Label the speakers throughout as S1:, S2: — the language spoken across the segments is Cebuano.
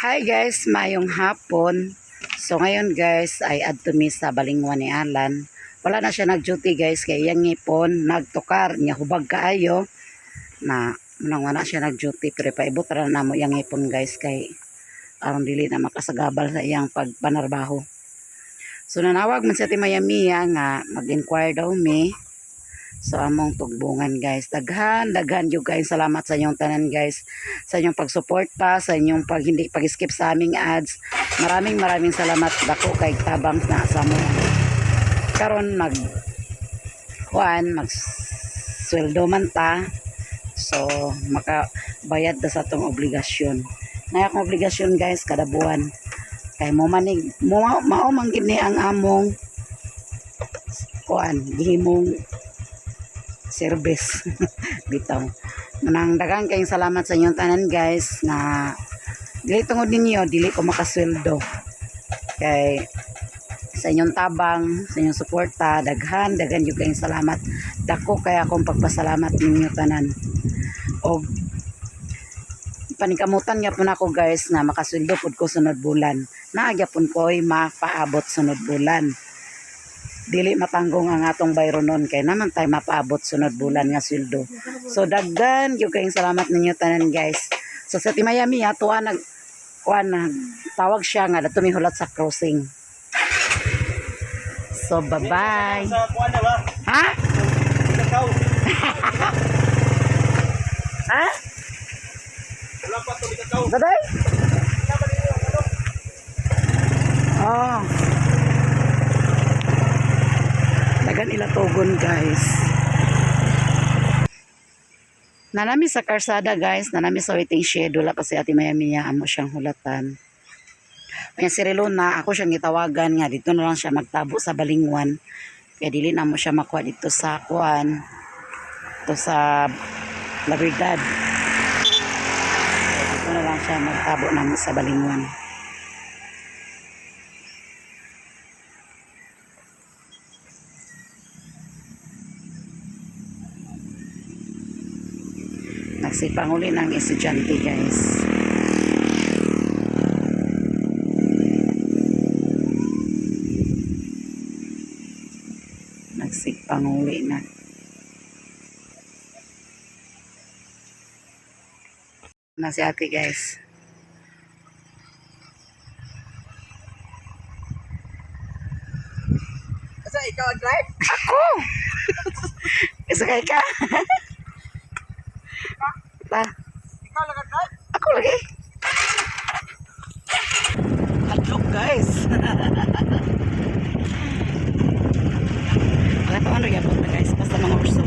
S1: Hi guys, mayong hapon. So ngayon guys ay adto mi sa Balingwan ni Alan. Wala na siya nag-duty guys, kay iyang ngipon nagtukar niya, hubag kaayo na munang wala siya nag-duty, pero paibot ra na mo iyang ngipon guys, kay aron dili na makasagabal sa iyang pagpanarbaho. So nanawag man sa Ate Mia nga mag-inquire daw mi. So among tugbungan guys. Daghan, daghan jud kayong salamat sa inyong tanan guys, sa inyong pagsuporta, sa inyong pag hindi pag-skip sa aming ads. Maraming maraming salamat, dako kay tabang na sa mo. Karon mag kuan, mag sweldo man ta. So makabayad ta sa atong obligasyon. Na akong obligasyon guys kada buwan. Kay mo manig mo mao man gid ni ang among kuan gihimong service bitaw. Manang daghang kayong salamat sa inyong tanan guys na dili tungod ninyo dili ko makasweldo. Kay sa inyong tabang, sa inyong suporta, daghan daghan jud kayong salamat. Dako kay akong pagpasalamat ninyo tanan. Og paningkamutan nga po nako guys nga makasweldo pud ko sunod bulan. Naa gyapon ko'y mapaabot sunod bulan. Dili matanggong ang atong bayronon kay naman tayo mapaabot sunod bulan nga sweldo. So daghan gyud kayong salamat ninyo tanan guys. So sa Timayami tuwa nag kuan, nag tawag siya nga dato mi hulat sa crossing. So bye-bye.
S2: Sa kuan na ba?
S1: Ha?
S2: Kakao.
S1: Ha?
S2: Wala pa to kakao.
S1: Bye-bye. Oh. Dagan ila tugon guys. Nanami sa karsada guys, nanami sa waiting shed, wala pa si Ate Maya Mia, amo siyang hulatan. Kaya si Relona, ako siyang gitawagan nga dito na lang siya magtabo sa Balingwan. Kaya dili na mo siya makuha dito sa kuan, dito sa La Verdad. Kaya dito na lang siya magtabo namo sa Balingwan. Nagsipang uli ng estudyante guys. Nagsigpang uli na. Na si ate guys.
S2: Asa ikaw ang drive?
S1: Ako! Isakay ka? Ta,
S2: Ikaw lang ang drive?
S1: ako lagi. Hadlok guys. Wala pa man gyapon na guys, basta mga urso.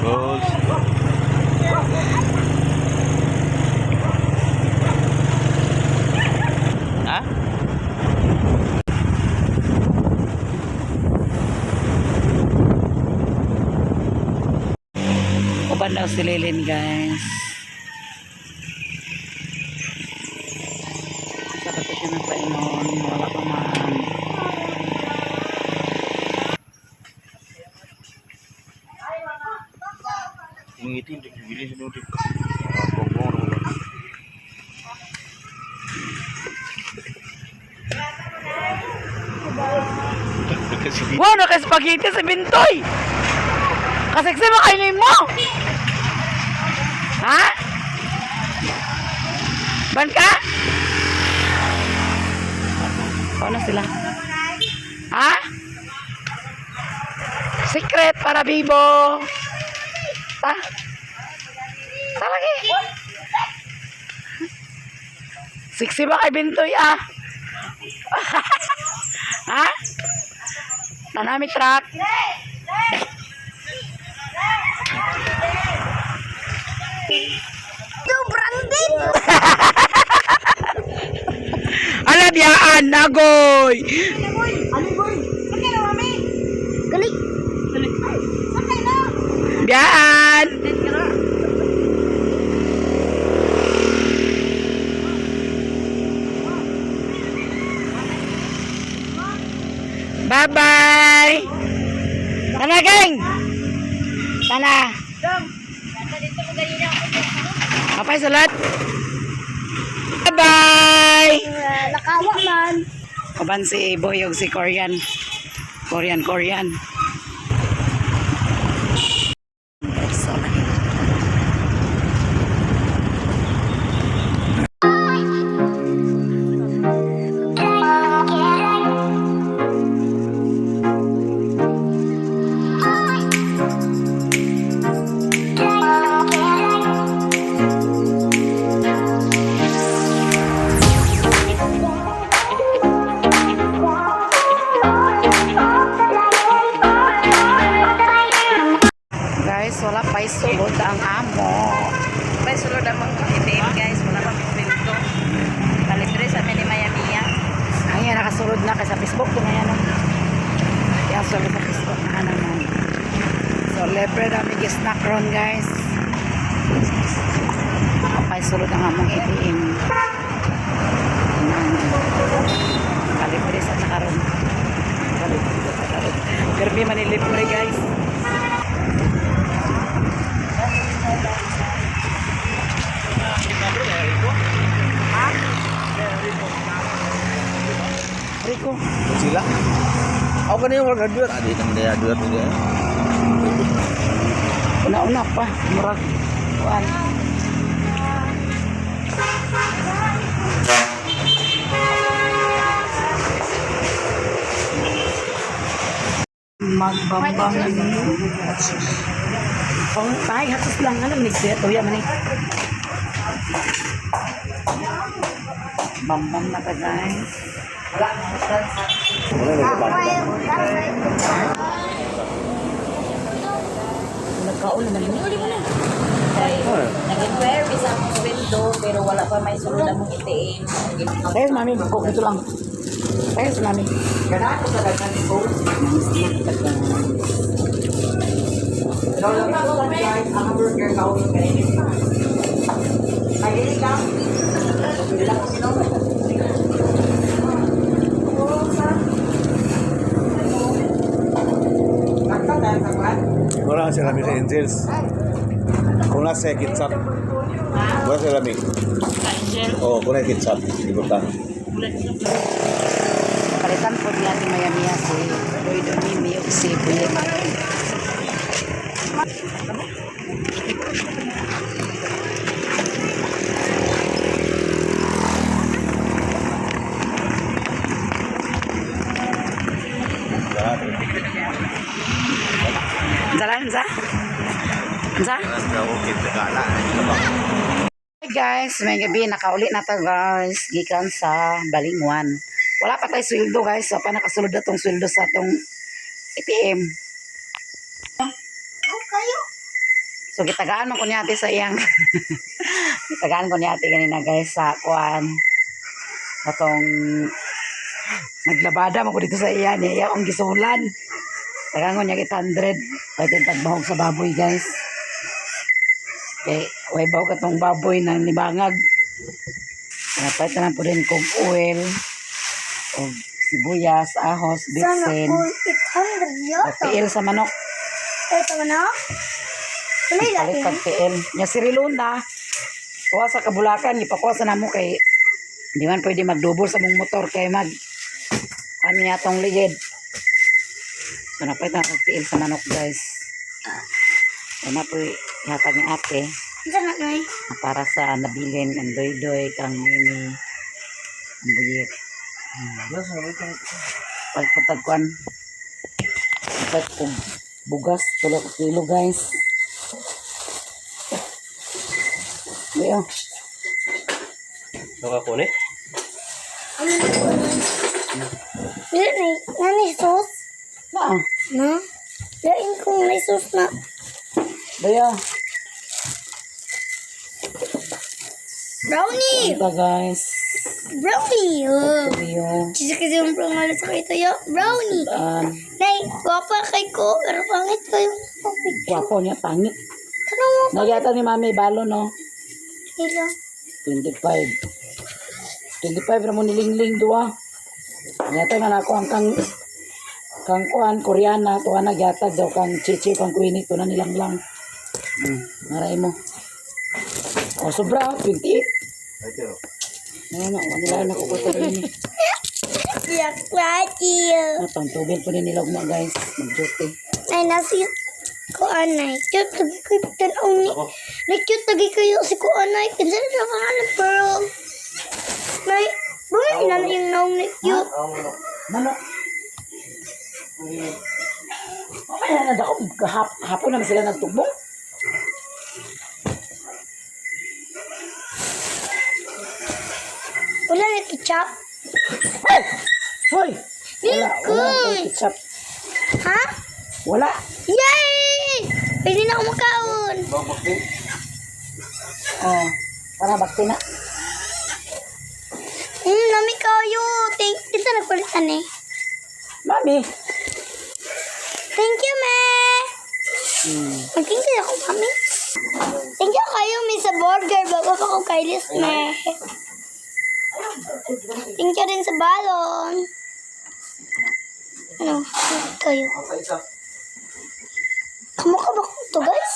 S2: Goals. Ha?
S1: Uban daw si Lilin guys. Sa pa siya nagpaingon, wala pa man.
S2: Ngiti di bili sa dito. Bongbong.
S1: Wow, naka-spaghetti si Bintoy! Kasiksi mo kainin mo! Ha? Ban ka? Paano sila? Ha? Secret para bibo! Ta? Ta lagi! Siksi ba kay Bintoy ah? Ha? Nanami truck.
S3: Branded!
S1: Ala biyaan nagoy.
S3: Sakay na, mami! Gali! Sakay na!
S1: Biyaan. Bye-bye. Tara gang. Tana. Kapay salat. Bye-bye!
S3: Nakawa man.
S1: Kaban si Boy og si Korean. Korean, Korean. So, guys, wala pa'y sulod ang amo.
S4: May sulod ang mga ATM, guys, wala pa may. Palibre sa mini Maya Mia.
S1: Ay, nakasulod na kay sa Facebook ko na yan. Oh. Yan, sulod sa Facebook na naman. So, libre na may snack ron, guys. Pa'y sulod ang among ATM. Nan. Palibre sa takaron. Palibre sa takaron. Grabe man ni libre, guys. Rico.
S2: Sila. Ako kanina yung hardware. Ah, di nang daya hardware nila.
S1: Una-una pa, murag kuan. Magbambang. Kung tayo, hatos lang, ano, nagsiya, tuya man eh. Bambang na ka, guys.
S2: Wala na ba?
S1: Nagkaon naman yun.
S4: Nag-inquire sa among sweldo pero wala pa may sulod ang mga ATM.
S1: Tayo, mami, cook ito lang. Tayo, mami. Gana ko sa daghan ko.
S2: Wala sila lami sa Angels. Kung nasa kitsap. Wala sila lami. Oo, kung nasa kitsap. Ibutan.
S1: Palitan po niya ni Maya Mia si Boy Donimi o si Buye. Unsa lang, unsa? Unsa? Hi guys, may gabi nakauli na ta, guys, gikan sa Balingwan. Wala pa tayo sweldo, guys, so pa nakasulod na tong sweldo sa tong ATM.
S3: Oh, kayo.
S1: So gitagaan man ko ni ate sa iyang gitagaan ko ni ate ganina, guys, sa kuan atong naglabada man ko dito sa iya niya iya akong gisulan. Tagaan ko niya 800 pwede tagbahog sa baboy, guys. Kay way bahog atong baboy nang nibangag. Napait na lang po din kog oil o sibuyas, ahos,
S3: Sana
S1: bitsin,
S3: all 800 yata.
S1: tiil sa manok.
S3: Ito na. Wala
S1: Palit
S3: lain.
S1: pag TL. Nya si Riluna, kuha sa Kabulakan, ipakuha sa namo kay di man pwede magdubol sa mong motor kay mag ano niya tong ligid. So napait na kag tiil sa manok, guys. Kaya na po ihatag ni ate
S3: Sana na.
S1: na para sa nabilin ang doy-doy, kang mimi, ang buyit. Pagpatagkuan, pag og bugas, 3 ka kilo, guys. Leo.
S2: Nakakone?
S3: Wala na. Nani sauce?
S1: Na.
S3: Na? Lain kong may sauce na.
S1: Leo.
S3: Brownie!
S1: Ito, guys.
S3: Brownie! Oh.
S1: Leo.
S3: Kasi kasi yung pangalan sa ito yo. Brownie! Nay, gwapa kay ko, pero pangit ko yung picture.
S1: Gwapo niya, pangit.
S3: Tanong mo,
S1: Nagyata ni Mami, balo, no?
S3: nila.
S1: 25. 25 ra mo nilingling duwa. Nagyata na ako ang kang Kang kuan Koreana tuwa na gyatag daw kang Chichi kang Queenie to na nilang lang. Maray mo. O sobra 28.
S2: Ay, pero.
S1: Ano na, wala na ko ko rin.
S3: Yak radio.
S1: Atong tubig po ni nilog mo guys, mag-duty.
S3: Ay, nasi ko anay. Cute lagi ko tanaw ni. Na cute lagi kayo si ko anay. Kinsa na siya pangalan pero. Nay, bumili na na yung naong ni cute.
S1: Manok. Okay na na ako. Hapon naman sila nagtugbong.
S3: Wala na ketchup.
S1: Hey! Hoy! Wala, wala
S3: Bingkoy!
S1: akong ketchup.
S3: Ha?
S1: Wala.
S3: Yay! Pwede na ako makaon.
S1: Oh, para bakti na.
S3: Nami kayo. Thank Kinsa nagpalitan eh.
S1: Mami.
S3: Thank you, me. Mag-thank you ako, mami. Thank you kayo, me, sa burger. Bago pa ko kailis, me. Thank you rin sa balon. Ano? Kayo. Kamukha ba ko to, guys?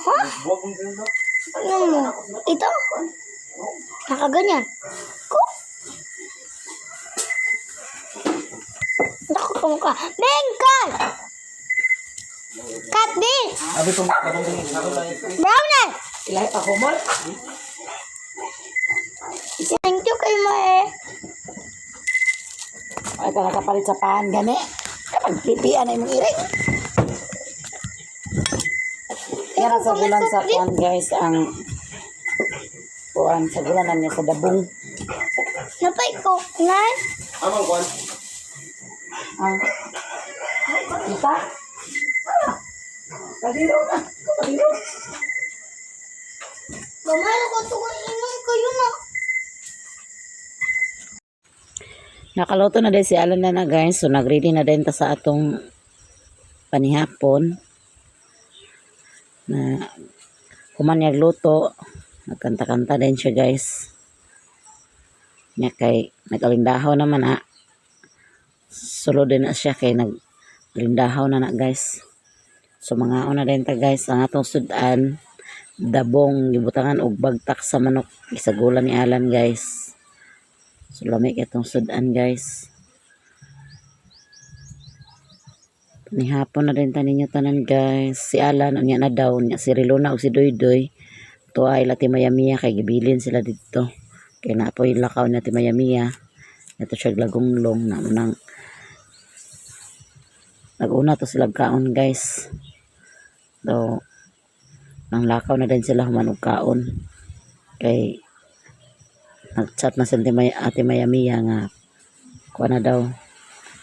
S3: Ha? Ano mo? Ito? Nakaganyan. Ko? Naku, kamukha. Bengkal! Cut this!
S2: Abi itong
S3: Browner!
S1: Ilahi pa humol.
S3: Thank you kay Mae.
S1: Ay, ka nakapalit sa paan gani. Kapag pipian na imong iring. Yan ang sagulan sa kuan guys ang kuan sagulan na niya sa dabong.
S3: Napay ko. Nga?
S2: Amang kwan.
S1: Ah. Kita? Ah. Kadiro na. Kadiro.
S3: Gamay ko ito kung inom kayo na.
S1: Nakaluto na din si Alan na na guys. So nagready na din ta sa atong panihapon. Na human niya luto. Nagkanta-kanta din siya guys. Nya kay nagalindahaw naman ah. Sulod din na siya kay naglindahaw na na guys. So mga una din ta guys ang atong sudan dabong gibutangan og bagtak sa manok isagulan ni Alan guys. So lamig itong sudan guys. Panihapon na din taninyo tanan guys. Si Alan unya na daw unya si Rilona ug si Doydoy. Tuwa ila ti Mayamiya kay gibilin sila didto. Kay naapoy lakaw na ti Mayamiya. Ito siya lagunglong na unang naguna to sila kaon guys. So nang lakaw na din sila human og kaon. Kay nagchat na si Ate Maya, Ate Mayamiya nga kuha na daw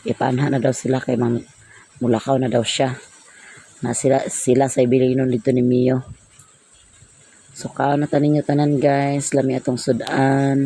S1: ipaanha na daw sila kay mang mulakaw na daw siya na sila sila sa ibilinon dito ni Mio. So kaon na tanin tanan guys, lami atong sudan.